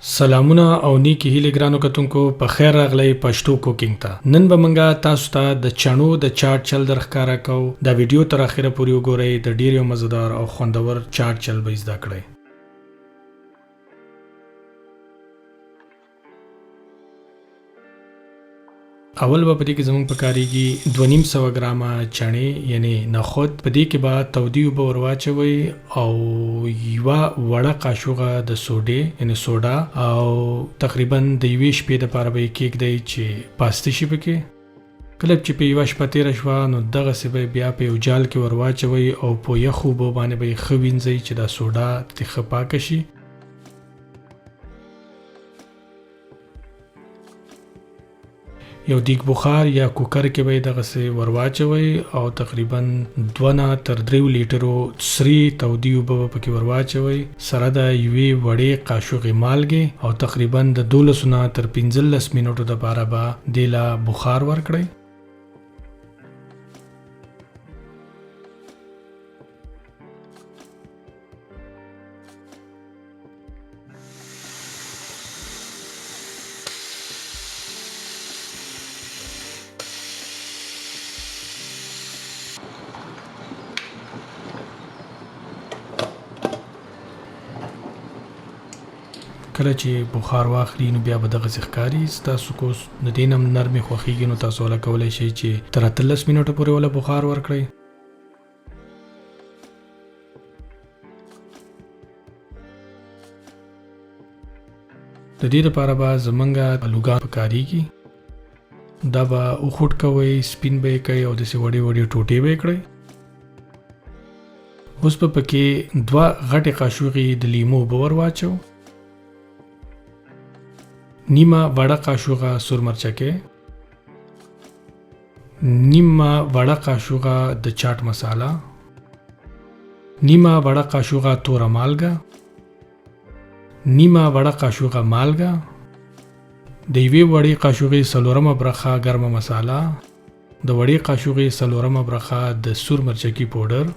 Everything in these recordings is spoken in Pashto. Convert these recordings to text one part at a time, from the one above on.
سلامونه او نیکی هیلې ګرانو کتونکو، په خیر راغلی پښتو کوکینګ ته. نن به مونږه تاسو ته د چڼو د چاټ چل در ښکاره کو. دا ویډیو تر اخره پورې وګورئ، د ډیر یو مزیدار او خوندور چاټ چل به زده کړئ. اول به په دې کې زمونږ پکارېږي 250 ګرامه چڼې یعنی نخود. په دې کې به تودې اوبه ور واچوئ او یوه وړه قاشوغه د سوډې یعنی سوډا، او تقریبا د یوې شپې دپاره به یې کېږدئ چې پاسته شي پکې. کله چې په یوه شپه تېره شوه نو دغسې به یې بیا په یو جال کې ور واچوئ او په یخو اوبو باندې به یې ښه وینځئ چې دا سوډا ترې ښه پاکه شي. یو دیګ بخار یا کوکر کې به یې دغسې ور واچوئ او تقریبا 2 نه تر 3 لیټرو سرې تودې اوبه به پکې ور واچوئ، سره د یوې وړې قاشوغې مالګې، او تقریبا د 12 نه تر 15 منټو دپاره به دې له بخار ورکړئ. کله چې بخار واخلي نو بیا به دغسې ښکاري. ستاسو کو د دې نه هم نرمې خوښېږي نو تاسو وله کولی شئ چې تر 18 منټو پورې وله بخار ورکړئ. د دې لپاره به زمونږ الوګان پکارېږي. دا به وخوټ کوئ، سپین به یې کوئ او داسې وړې وړې ټوټې به یې کړئ. اوس به پکې دوه غټې قاشوغې د لیمو اوبه ور واچو، نیمه وړه قاشوغه سور مرچکې، نیمه وړه قاشوغه د چاټ مساله، نیمه وړه قاشوغه توره مالګه، نیمه وړه قاشوغه مالګه، د یوې وړې قاشوغې څلورمه برخه ګرمه مساله، د وړې قاشوغې څلورمه برخه د سور مرچکي پوډر،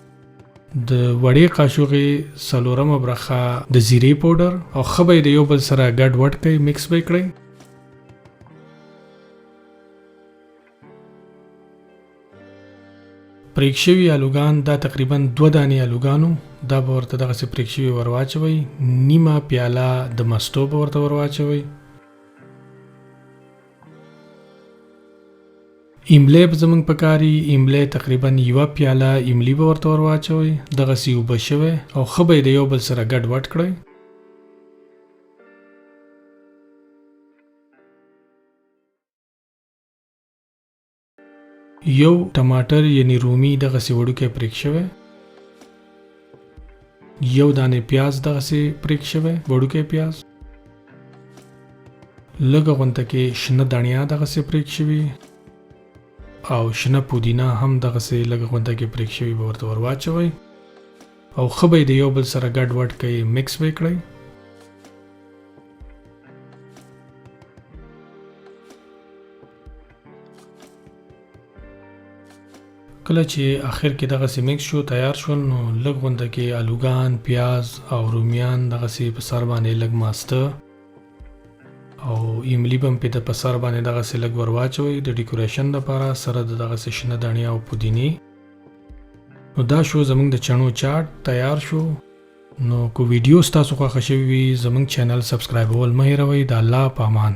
د وړې قاشوغې څلورمه برخه د زیرې پوډر، او ښه به یې د یو بل سره ګډ وډ کړئ، mix به یې کړئ. پریک شوي الوګان، دا تقریبا دوه دانې الوګانو، دا به ورته دغسې پریک شوي ور واچوئ. نیمه پیاله د مستو به ورته ور واچوئ. ایملی به زمونږ پکاري، ایملی تقریبا یوه پیاله ایملی به ورته ور واچوئ، دغسې اوبه شوی، او ښه به یې د یو بل سره ګډ وډ کړئ. یو ټماټر یعنی رومي دغسې وړوکی پریک شوی، یو دانې پیاز دغسې پریک شوی وړوکی پیاز، لږه غونته کې شنه دڼیا دغسې پریک شوي او شنه پودینه هم دغسې لږه غونته کې پریک شوي به ورته ور واچوئ او ښه به یې د یو بل سره ګډ وډ کړئ، mix به یې کړئ. کله چې اخر کې دغسې mix شو، تیار شول، نو لږ غونته کې الوګان، پیاز او رومیان دغسې په سر باندې لږ ماسته او ایملی به هم پې د په سر باندې دغسې لږ ور واچوئ د decoration دپاره، سره د دغسې شنه دڼیا او پودینې. نو دا شو زمونږ د چڼو چاټ تیار شو. نو کو ویډیو ستاسو خوښه شوې وي، زمونږ channel subscribe ول مه هېروئ. د الله په امان.